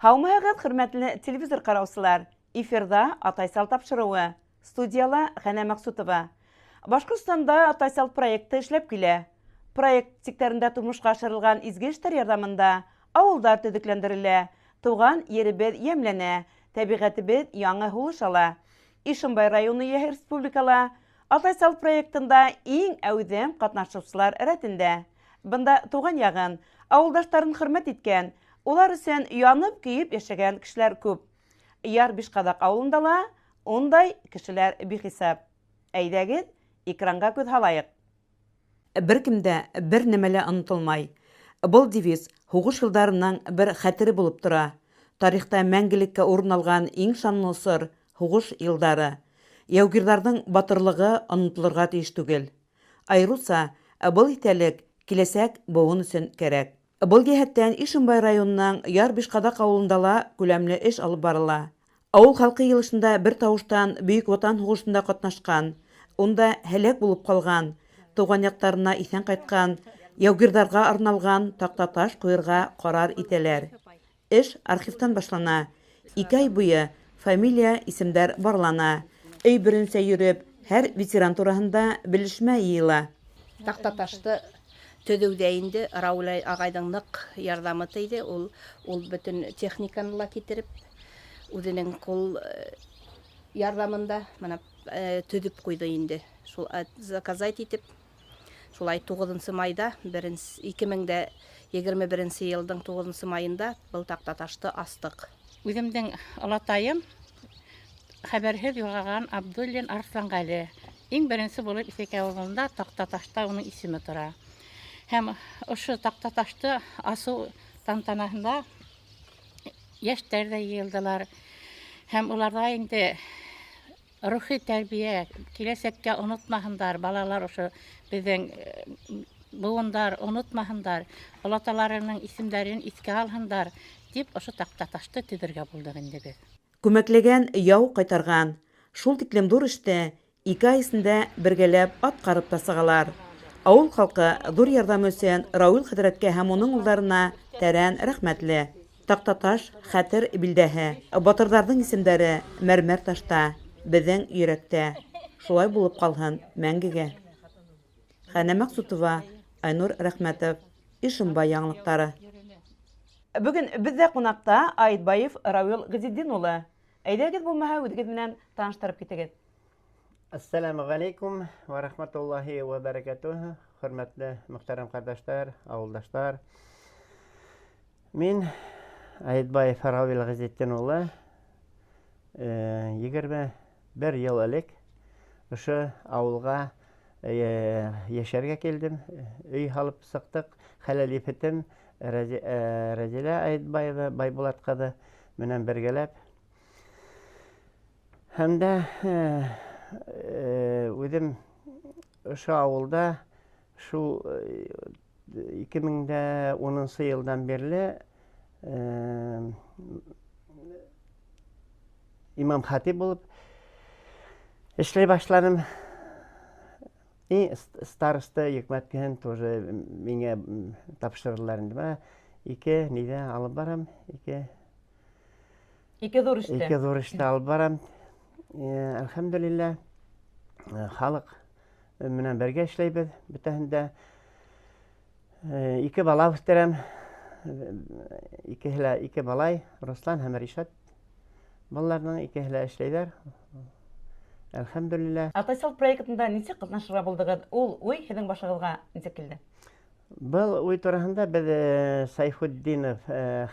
Һаумыһығыҙ, хөрмәтле телевизор ҡараусылар! Эфирҙа Атайсал тапшырыуы. Студияла Хәнә Мәҡсутова. Башҡортостанда Атайсал проекты эшләп килә. Проект сиктәрендә тормошҡа ашырылған изге эштәр ярҙамында ауылдар төҙөкләндерелә, тыуған еребеҙ йәмләнә, тәбиғәтебеҙ яңы һулыш ала. Ишембай районы йәһә республикала Атайсал проектында иң әүҙем ҡатнашыусылар рәтендә. Бында тыуған яғын, ауылдаштарын хөрмәт иткән, улар өсөн янып-көйөп йәшәгән кешеләр күп. Яр Бишҡаҙаҡ ауылында ла ундай кешеләр бихисап. Әйҙәгеҙ, экранға күҙ һалайыҡ. Бер кем дә бер нәмә лә онотолмай. Был девиз һуғыш йылдарының бер хәтере булып тора. Тарихта мәңгелеккә урын алған иң шанлы осор һуғыш йылдары. Яугирҙарҙың батырлығы онотолорға тейеш түгел. Айырыуса был иҫтәлек киләсәк быуын өсөн кәрәк. Был йәһәттән Ишембай районының Яр Бишҡаҙаҡ ауылында ла күләмле эш алып барыла. Ауыл халҡы йыйылышында бер тауыштан Бөйөк Ватан һуғышында ҡатнашҡан, унда һәләк булып ҡалған, тыуған яҡтарына иҫән ҡайтҡан яугирҙарға арналған таҡтаташ ҡуйырға ҡарар итәләр. Эш архивтан башлана. 2 ай буйы фамилия, исемдәр барлана. Өй беренсә йөрөп, һәр ветеран тураһында белешмә йыйыла. Таҡтаташты төҙөүҙә инде Рауль ағайҙың ныҡ ярҙамы тейҙе. Ул бөтөн техниканы ла китереп, үҙенең ҡул ярҙамында мына төҙөп ҡуйҙы инде. Шул заказать итеп, шулай 9 майҙа, 2021 йылдың 9 майында был таҡтаташты астыҡ. Үҙемдең олатайым хәбәрһеҙ юғалған Абдуллин Арсланғәле. Иң беренсе булып Иҫәкәй ауылында таҡтаташта уның исеме тора. Һәм ошо таҡтаташты асыу тантанаһында йәштәр ҙә йыйылдылар. Һәм уларҙа инде рухи тәрбиә, киләсәккә онотмаһындар, балалар ошо беҙҙең быуындар онотмаһындар, олаталарының исемдәрен иҫкә алһындар тип ошо таҡтаташты төҙөргә булдыҡ инде беҙ. Күмәкләгән яу ҡайтарған, шул тиклем ҙур эште 2 ай эсендә бергәләп атҡарып та сығалар. Ауыл халҡы ҙур ярҙам өсөн Рауил хәҙрәткә һәм уның улдарына тәрән рәхмәтле. Таҡтаташ хәтер билдәһе, батырҙарҙың исемдәре мәрмәр ташта, беҙҙең йөрәктә. Шулай булып ҡалһын мәңгегә. Хәнә Мәҡсутова, Айнур Рәхмәтов, Ишембай яңылыҡтары. Бөгөн беҙҙә ҡунаҡта Айтбаев Рауил Ғизетдин улы. Әйҙәгеҙ булмаһа үҙегеҙ менән таныштырып китегеҙ. Ассаламу алейкум ва рахматуллахи ва баракатуху. Хөрмәтле мөхтәрәм ҡәрҙәштәр, ауылдаштар. Мин Айтбаев Рауил Ғизетдин улы, 21 йыл элек ошо ауылға йәшәргә килдем. Өй һалып сыҡтыҡ. Хәләл ефетем Рәзилә Айтбаева Байбулат ҡыҙы менән бергәләп. Һәм дә үҙем ошо ауылда шул 2010 йылдан бирле имам хатип булып эшләй башланым. И староста йөкмәткеһен тоже миңә тапшырҙылар инде. Бына ике ниҙә алып барам, ике Ике ҙур эштә. Ике ҙур эштә алып барам. Әлхәмдүлилләһ, халыҡ менән бергә эшләйбеҙ бөтәһендә. 2 бала үҫтерәм. Икеһе лә ике балай, Руслан һәм Ришат. Балаларҙың икеһе лә эшләйҙәр. Әлхәмдүлилләһ. Атайсал проектында нисек ҡатнашырға булдығыҙ? Ул уй һеҙҙең башығыҙға нисек килде? Был уй тураһында беҙ Сайфутдинов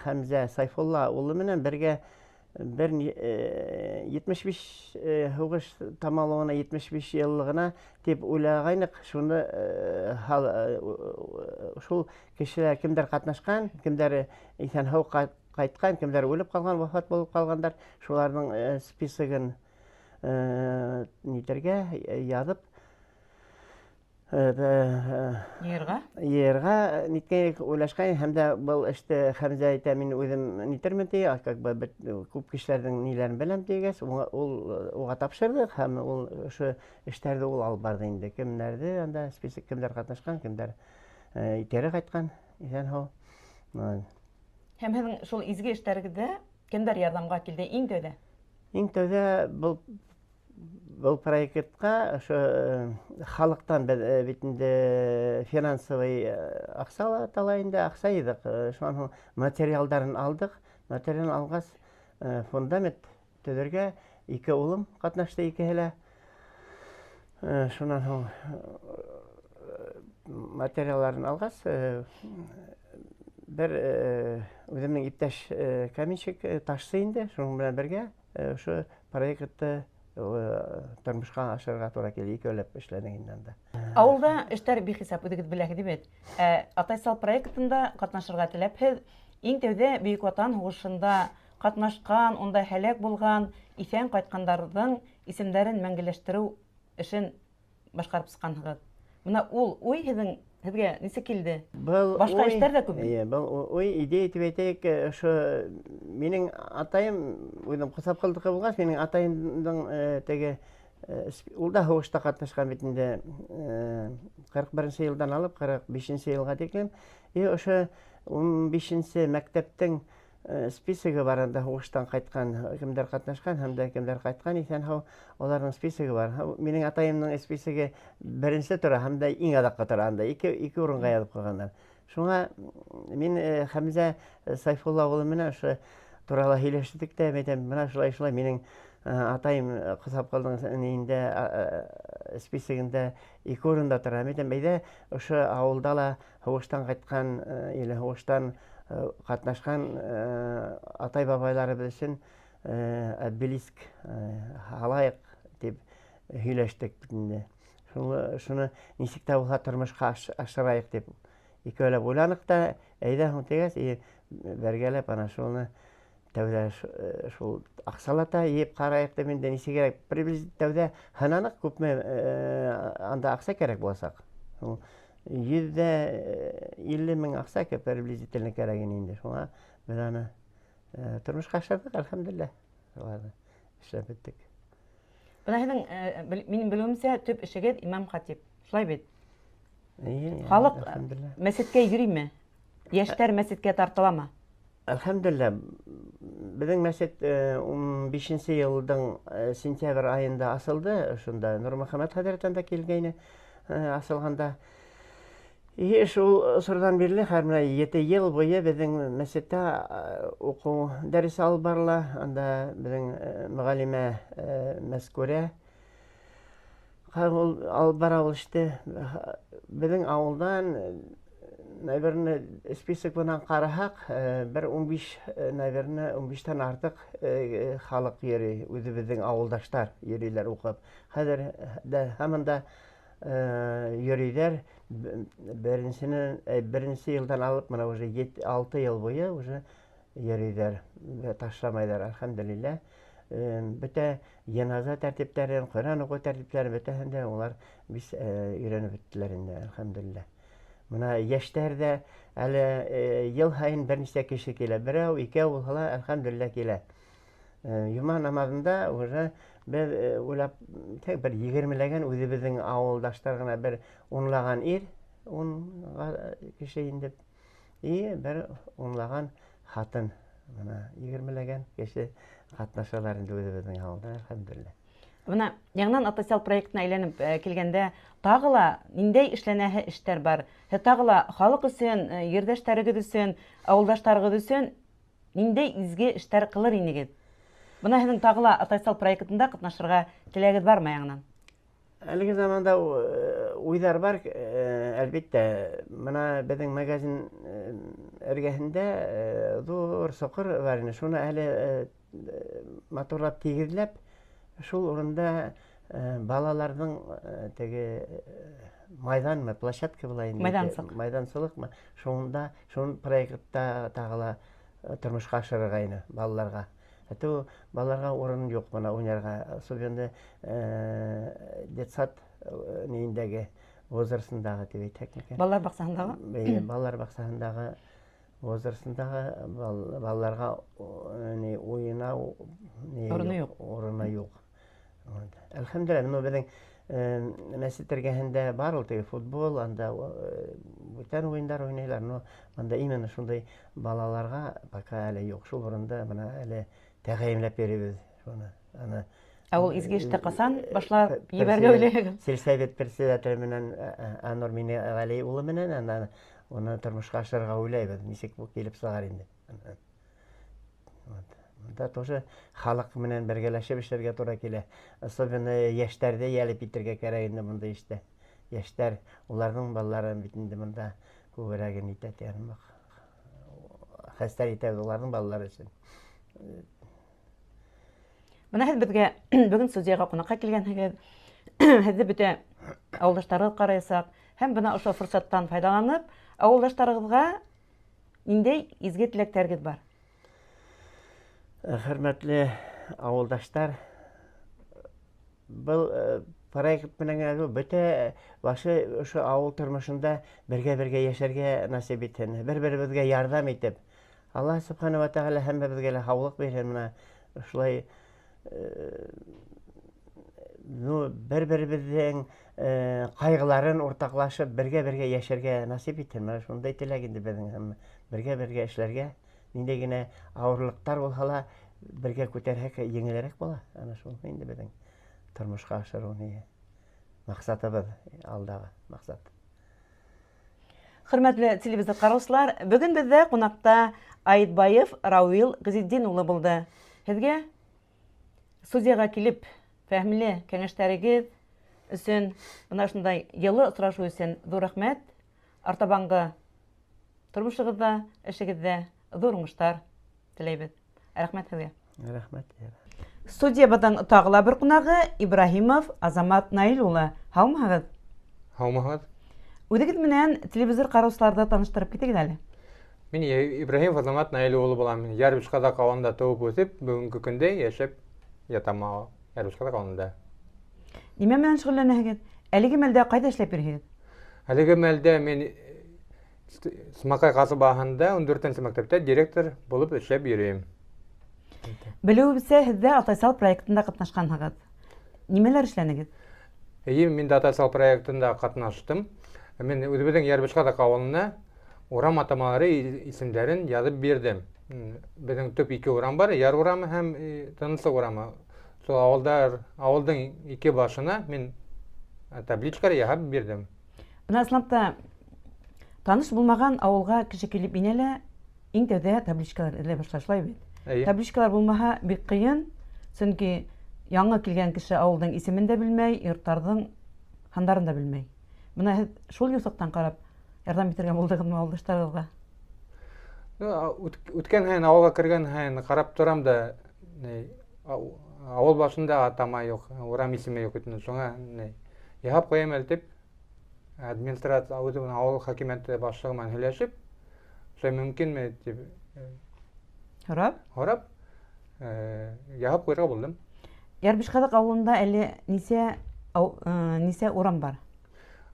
Хәмзә Сайфулла улы менән бергә бер 75 һуғыш тамамлауына 75 йыллығына тип уйлағайныҡ. Шуны шул кешеләр кемдәр ҡатнашҡан, кемдәр иҫән-һау ҡайтҡан, кемдәр үлеп ҡалған, вафат булып ҡалғандар, шуларҙың списогын нитергә яҙып, Йыйырға? Йыйырға ниткән уйлашҡан, һәм дә был эште Хәмзә әйтә, мин үҙем нитермен ти, как бы бит, күп кешеләрҙең ниләрен беләм тигәс, ул уға тапшырҙыҡ, һәм ул ошо эштәрҙе ул алып барҙы инде. Кемдәрҙе анда список, кемдәр ҡатнашҡан, кемдәр кире ҡайтҡан, иҫән-һау. Һәм һеҙҙең шул изге эштәрегеҙҙә кемдәр ярҙамға килде иң тәүҙә? Иң тәүҙә был проектҡа ошо халыҡтан беҙ бит инде финансовый аҡса ла инде, аҡса йыйҙыҡ. Шунан һуң материалдарын алдыҡ. Материалын алғас, фундамент төҙөргә ике улым ҡатнашты, икеһе лә. Шунан һуң материалдарын алғас, бер үҙемдең иптәш каменщик, ташсы инде, шуның менән бергә ошо проектты тормошҡа ашырырға тура килде, икәүләп эшләнек инде анда. Ауылда эштәр бихисап, үҙегеҙ беләһегеҙ бит. Атайсал проектында ҡатнашырға теләпһеҙ, иң тәүҙә Бөйөк Ватан һуғышында ҡатнашҡан, унда һәләк булған, иҫән ҡайтҡандарҙың исемдәрен мәңгеләштереү эшен башҡарып сыҡҡанһығыҙ. Бына ул уй һеҙгә нисек килде? Был Башҡа уй, эштәр ҙә күп. Эйе, был уй идея тип әйтәйек, ошо минең атайым үҙем Ҡосапҡылдыҡы булғас, минең атайымдың теге, ул да һуғышта ҡатнашҡан бит инде, 41 йылдан алып 45 йылға тиклем. И ошо 15 мәктәптең списогы бар, анда һуғыштан ҡайтҡан, кемдәр ҡатнашҡан һәм дә кемдәр ҡайтҡан иҫән-һау, уларҙың списогы бар. Минең атайымдың списогы беренсе тора һәм дә иң аҙаҡҡа тора, анда ике урынға яҙып ҡуйғандар. Шуңа мин Хәмзә Сайфулла улы менән ошо турала һөйләштек тә, мин әйтәм, бына шулай шулай минең атайым Ҡосапҡылдың ниндә, списогында ике урында тора. Мин әйтәм, әйҙә ошо ауылда ла һуғыштан ҡайтҡан, или һуғыштан ҡатнашҡан атай-бабайларыбыҙ өсөн обелиск һалайыҡ тип һөйләштек бит инде. Шуны нисек тә булһа тормошҡа ашырайыҡ тип икәүләп уйланыҡ та, әйҙә һуң тигәс, и бергәләп ана шуны тәүҙә шул аҡсалата йыйып ҡарайыҡ тип инде нисегерәк приблизительно тәүҙә һынаныҡ, күпме анда аҡса кәрәк буласаҡ. Шул йөҙ ҙә илле мең аҡса приблизительно кәрәк ине инде. Шуңа беҙ аны тормошҡа ашырҙыҡ, әлхәмдүлилләһ. Шуларҙы эшләп бөттөк. Бына һеҙҙең минең белеүемсә, төп эшегеҙ имам хатип. Шулай бит? Эйе, Халыҡ әлхәмдүлилләһ. мәсеткә йөрөймө? Йәштәр мәсеткә тартыламы? Әлхәмдүлилләһ, беҙҙең мәсет ун бишенсе йылдың сентябрь айында асылды. Шунда Нурмөхәмәт хәҙрәттән дә килгәйне асылғанда. И шул осорҙан бирле хәҙер менә 7 йыл буйы беҙҙең мәсеттә уҡыу дәресе алып барыла. Анда беҙҙең мөғәллимә Мәскүрә ул алып бара ул эште. Беҙҙең ауылдан, наверное, список менән ҡараһаҡ, бер ун биш наверное, ун биштән артыҡ халыҡ йөрөй, үҙебеҙҙең ауылдаштар йөрөйләр уҡып. Хәҙер дә һаман да йөрөйҙәр. Беренсе йылдан алып, мына уже 6 йыл буйы уже йөрөйҙәр, ташламайҙар, әлхәмдүлилләһ. Бөтә йыназа тәртиптәрен, Ҡөрьән уҡыу тәртиптәрен бөтәһен дә улар бис өйрәнеп бөттөләр инде, әлхәмдүлилләһ. Мына йәштәр дә әле йыл һайын бер нисә кеше килә, берәү, икәү булһа ла, әлхәмдүлилләһ килә. Йома намаҙында уже беҙ уйлап, тик бер егермеләгән үҙебеҙҙең ауылдаштар ғына бер унлаған ир, унға кеше инде, и бер унлаған хатын, мына егермеләгән кеше ҡатнашалар инде үҙебеҙҙең ауылда, әлхәмдүлилләһ. Бына яңынан Атайсал проектына әйләнеп килгәндә, тағы ла ниндәй эшләнәһе эштәр бар? Һеҙ тағы ла халыҡ өсөн, ерҙәштәрегеҙ өсөн, ауылдаштарығыҙ өсөн ниндәй изге эштәр ҡылыр инегеҙ? Бына һеҙҙең тағы ла Атайсал проектында ҡатнашырға теләгегеҙ бармы яңынан? Әлеге заманда уйҙар бар, әлбиттә. Бына беҙҙең магазин эргәһендә ҙур соҡор бар ине. Шуны әле матурлап тигеҙләп, шул урында балаларҙың теге майҙанмы, площадка була инде, Майҙансыҡ. Майҙансылыҡмы? Шунда, шул проектта тағы ла тормошҡа ашырырға ине балаларға. Әтеү балаларға урын юҡ бына уйнарға. Особенно детсад ниндәге возрастындағы тип әйтһәк микән? Балалар баҡсаһындағы? Эйе, балалар баҡсаһындағы возрастындағы балаларға ни уйнау, ни Урыны юҡ, юҡ. урыны юҡ. Әлхәмдүлилләһ, бына беҙҙең Мәсет эргәһендә бар ул теге футбол, анда бүтән уйындар уйнайлар, но анда именно шундай балаларға пока әле юҡ. Шул урында бына әле тәғәйенләп йөрөйбөҙ шуны. Аны Ә ул изге эште ҡасан башлап ебәрергә уйлайһығыҙ? Сельсовет председателе менән Анур Минеғәли улы менән ана уны тормошҡа ашырырға уйлайбыҙ. Нисек бу килеп сығар инде. Вот. Бында тоже халыҡ менән бергәләшеп эшләргә тура килә. Особенно йәштәрҙе йәлеп итергә кәрәк инде бындай эштә. Йәштәр, уларҙың балалары бит инде бында күберәген итә, тигән хәстәр итәбеҙ уларҙың балалары өсөн. Бына һеҙ беҙгә бөгөн студияға ҡунаҡҡа килгәнһегеҙ. Һеҙҙе бөтә ауылдаштарығыҙ ҡараясаҡ. Һәм бына ошо форсаттан файҙаланып, ауылдаштарығыҙға ниндәй изге теләктәрегеҙ бар? Хөрмәтле ауылдаштар, был проект менән генә түгел, бөтә башы ошо ауыл тормошонда бергә-бергә йәшәргә насип итһен, бер-беребеҙгә ярҙам итеп. Аллаһ субхана ва тәғәлә һәммәбеҙгә лә һаулыҡ бирһен, бына ошолай, бер-беребеҙҙең ҡайғыларын уртаҡлашып, бергә-бергә йәшәргә насип итһен. Бына шундай теләк инде беҙҙең, һәм бергә-бергә эшләргә, ниндәй генә ауырлыҡтар булһа ла, бергә күтәрһәк еңелерәк була. Ана шул инде беҙҙең тормошҡа ашырыу ни маҡсатыбыҙ, алдағы маҡсат. Хөрмәтле телевизор ҡараусылар, бөгөн беҙҙә ҡунаҡта Айтбаев Рауил Ғизетдин улы булды. Һеҙгә студияға килеп фәһемле кәңәштәрегеҙ өсөн, бына шундай йылы осрашыу өсөн ҙур рәхмәт. Артабанғы тормошоғоҙҙа, эшегеҙҙә ҙур уңыштар теләйбеҙ. Рәхмәт һеҙгә. Рәхмәт. Студиябыҙҙың тағы ла бер ҡунағы Ибраһимов Азамат Наил улы. Һаумыһығыҙ? Һаумыһығыҙ. Үҙегеҙ менән телевизор ҡараусыларҙы таныштырып китегеҙ әле. Мин Ибраһимов Азамат Наил улы булам. Ярбишҡаҙаҡ ауылында тыуып үҫеп, бөгөнгө көндә йәшәп ятам Ярбишҡаҙаҡ ауылында. Нимә менән шөғөлләнәһегеҙ? Әлеге мәлдә ҡайҙа эшләп йөрөйһөгөҙ? Әлеге мәлдә мин Смаҡай ҡасабаһында ун дүртенсе мәктәптә директор булып эшләп йөрөйөм. Белеүебеҙсә, һеҙ ҙә Атайсал проектында ҡатнашҡанһығыҙ. Нимәләр эшләнегеҙ? Эйе, мин дә Атайсал проектында ҡатнаштым. Мин үҙебеҙҙең Ярбишҡаҙаҡ ауылына урам атамалары исемдәрен яҙып бирҙем. Беҙҙең төп ике урам бар, Яр урамы һәм Тыныслыҡ урамы. Шул ауылдың ике башына мин табличкалар яһап бирҙем. Бына ысынлап та таныш булмаған ауылға кеше килеп инә лә, иң тәүҙә табличкалар эҙләй башлай, шулай бит? Эйе. Табличкалар булмаһа бик ҡыйын, сөнки яңы килгән кеше ауылдың исемен дә белмәй, йорттарҙың һандарын да белмәй. Бына һеҙ шул юҫыҡтан ҡарап ярҙам итергә булдығыҙмы ауылдаштарығыҙға? Үткән һайын, ауылға кергән һайын ҡарап торам да, ауыл башында атама юҡ, урам исеме юҡ икән. Шуңа яһап ҡуям әле тип, администрация, үҙебеҙҙең ауыл хакимиәте башлығы менән һөйләшеп, шулай мөмкинме тип, Һорап? һорап, яһап ҡуйырға булдым. Ярбишҡаҙаҡ ауылында әле нисә урам бар?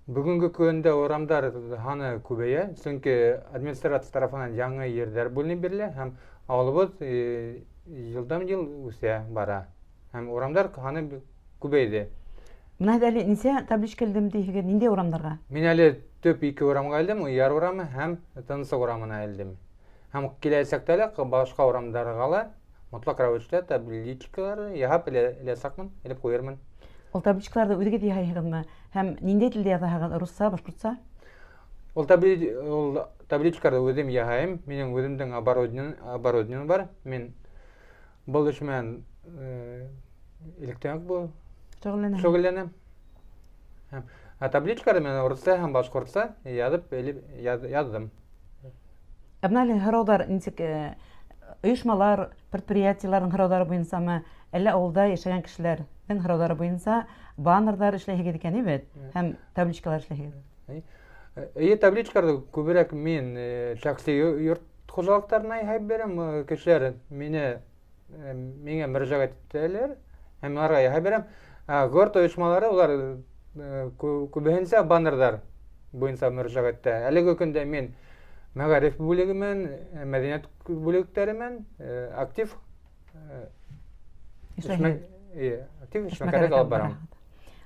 Бөгөнгө көндә урамдар һаны күбәйә, сөнки администрация тарафынан яңы ерҙәр бүленеп бирелә һәм ауылыбыҙ йылдан йыл үҫә бара. Һәм урамдар һаны күбәйҙе. Бына һеҙ әле нисә табличка элдем тиһегеҙ, ниндәй урамдарға? Мин әле төп ике урамға элдем, Яр урамы һәм Тыныслыҡ урамына элдем. Һәм киләсәктә лә башҡа урамдарға ла мотлаҡ рәүештә табличкалар яһап эләсәкмен, элеп ҡуйырмын. Ул табличкаларҙы үҙегеҙ яһайһығыҙмы? Һәм ниндәй телдә яҙаһығыҙ? Русса, башҡортса? Ул табличкаларҙы үҙем яһайым. Минең үҙемдең оборудованием бар. Мин был эш менән электән үк был Шөғөлләнәм. шөғөлләнәм. Һәм, ә табличкаларҙы мин урыҫса һәм башҡортса яҙып элеп, яҙҙым. Ә бына әле һорауҙар нисек ойошмалар, предприятиеларҙың һорауҙары буйынсамы, әллә ауылда йәшәгән кешеләрҙең һорауҙары буйынса баннерҙар эшләйһегеҙ икән, бит? Һәм табличкалар эшләйһегеҙ. Эйе, табличкаларҙы күберәк мин шәхси йорт хужалыҡтарына яһап бирәм. Кешеләр миңә мөрәжәғәт итәләр һәм уларға яһап бирәм. Город ойошмалары улар күбеһенсә баннерҙар буйынса мөрәжәғәт итә. Әлеге көндә мин мәғариф бүлеге менән, мәҙәниәт бүлектәре менән актив Эшләйһегеҙ. актив Эшмәкәрлек эшмәкәрлек алып алып барам. бараһығыҙ.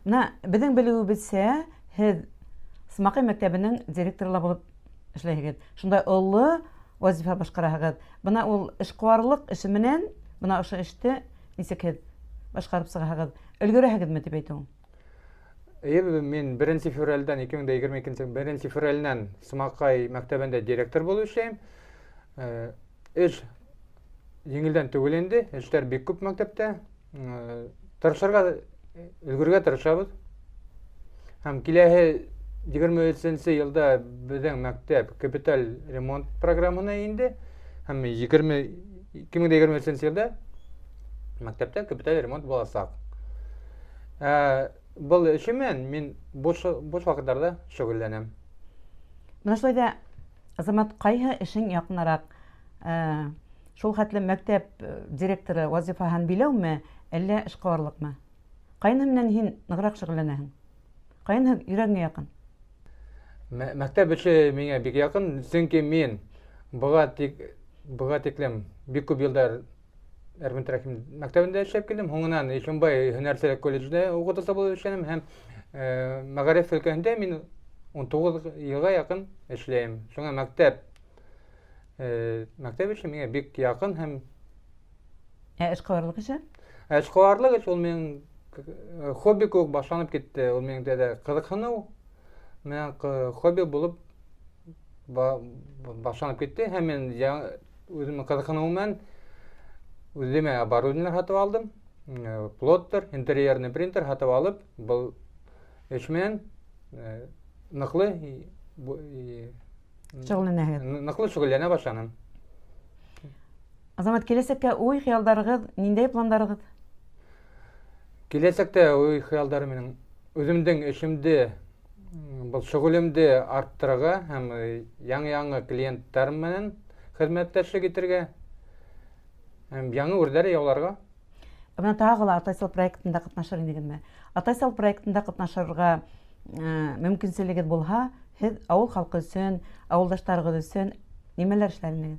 Менә беҙҙең белеүебеҙсә, һеҙ Смаҡай мәктәбенең директоры ла булып эшләйһегеҙ. Шундай оло вазифа башҡараһығыҙ. Бына ул эшҡыуарлыҡ эше менән бына ошо эште нисек һеҙ башҡарып сығаһығыҙ? Өлгөрәһегеҙме тип әйтеүем? Эйе, мин 1 февралдән 2022 1 февраленән Смаҡай мәктәбендә директор булып эшләйем. Эш еңелдән түгел инде, эштәр бик күп мәктәптә. Тырышырға, өлгөргә тырышабыҙ. Һәм киләһе 23 йылда беҙҙең мәктәп капиталь ремонт программаһына инде. Һәм 2023 йылда мәктәптә капиталь ремонт буласаҡ. Был эше менән мин буш ваҡыттарҙа шөғөлләнәм. Бына шулай ҙа, Азамат, ҡайһы эшең яҡыныраҡ? Шул хәтлем мәктәп директоры вазифаһын биләүме, әллә эшҡыуарлыҡмы? Ҡайһы менән һин нығыраҡ шөғөлләнәһең? Ҡайһы йөрәгеңә яҡын? Мәктәп эше миңә бик яҡын, сөнки мин быға тиклем бик күп йылдар Әрмет Рәхим мәктәбендә эшләп килдем. Һуңынан Ишембай һөнәрселек колледжында уҡытыусы булып эшләнем һәм мәғариф өлкәһендә мин 19 йылға яҡын эшләйем. Шуңа мәктәп эше миңә бик яҡын һәм эшҡыуарлыҡ эше? Эшҡыуарлыҡ эш ул минең хобби кеүек башланып китте. Ул минең дә ҡыҙыҡһыныу менән хобби булып башланып китте һәм мин үҙемдең ҡыҙыҡһыныуым менән үҙемә оборудование һатып алдым, плоттер, интерьерный принтер һатып алып, был эш менән ныҡлы шөғөлләнәһегеҙ. Ныҡлы шөғөлләнә башланым. Азамат, киләсәккә уй-хыялдарығыҙ, ниндәй пландарығыҙ? Киләсәктә уй-хыялдарым минең үҙемдең эшемде, был шөғөлөмдө арттырырға һәм яңы-яңы клиенттар менән хеҙмәттәшлек итергә һәм яңы үрҙәр яуларға. Бына тағы ла Атайсал проектында ҡатнашыр инегеҙме? Атайсал проектында ҡатнашырға мөмкинселегеҙ булһа, һеҙ ауыл халҡы өсөн, ауылдаштарығыҙ өсөн нимәләр эшләр инегеҙ?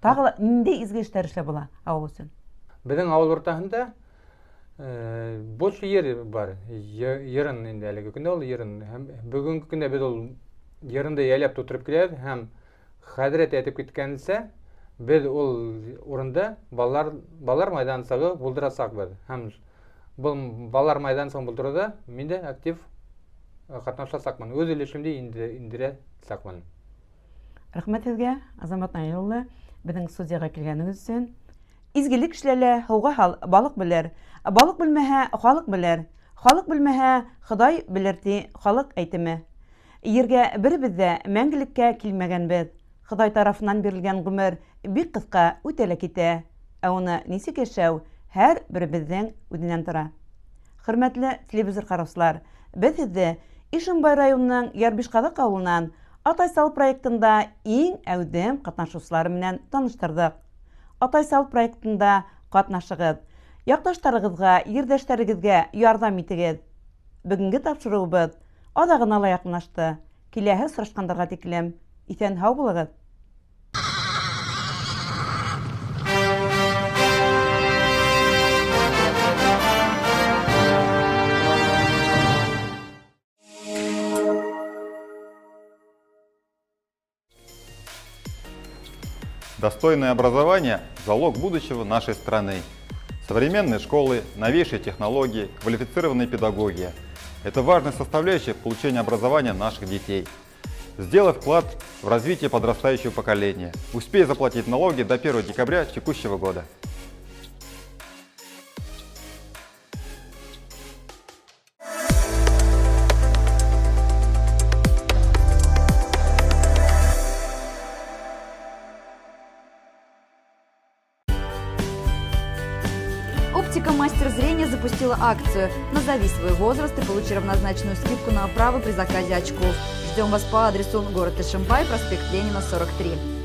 Тағы ла ниндәй изге эштәр эшләп була ауыл өсөн? Беҙҙең ауыл уртаһында буш ер бар. Йырын инде әлеге көндә ул йырын. Һәм бөгөнгө көндә беҙ ул йырынды йәйләп тутырып киләбеҙ һәм хәҙрәт әйтеп киткәнсә, беҙ ул урында балалар майҙансығы булдырасаҡбыҙ. Һәм был балалар майҙансығын булдырыуҙа мин дә актив ҡатнашасаҡмын, үҙ өлөшөмдө индерәсәкмен. Рәхмәт һеҙгә, Азамат Наил улы, беҙҙең студияға килгәнегеҙ өсөн. Изгелек эшләлә, һыуға һал, балыҡ белер. Балыҡ белмәһә, халыҡ белер. Халыҡ белмәһә, Хоҙай белер ти халыҡ әйтеме. Ергә беребеҙ ҙә мәңгелеккә килмәгәнбеҙ. Хоҙай тарафынан бирелгән ғүмер бик ҡыҫҡа үтә лә китә. Ә уны нисек йәшәү һәр беребеҙҙең үҙенән тора. Хөрмәтле телевизор ҡараусылар, беҙ һеҙҙе Ишембай районының Ярбишҡаҙыҡ ауылынан Атайсал проектында иң әүҙем ҡатнашыусылары менән таныштырҙыҡ. Атайсал проектында ҡатнашығыҙ, яҡташтарығыҙға, ерҙәштәрегеҙгә ярҙам итегеҙ. Бөгөнгө тапшырыуыбыҙ аҙағына ла яҡынлашты. Киләһе осрашҡандарға тиклем иҫән-һау булығыҙ. Достойное образование – залог будущего нашей страны. Современные школы, новейшие технологии, квалифицированные педагоги – это важная составляющая получения образования наших детей. Сделай вклад в развитие подрастающего поколения. Успей заплатить налоги до 1 декабря текущего года. Оптика «Мастер зрения» запустила акцию «Назови свой возраст и получи равнозначную скидку на оправы при заказе очков». Ждем вас по адресу город Ишимбай, проспект Ленина, 43.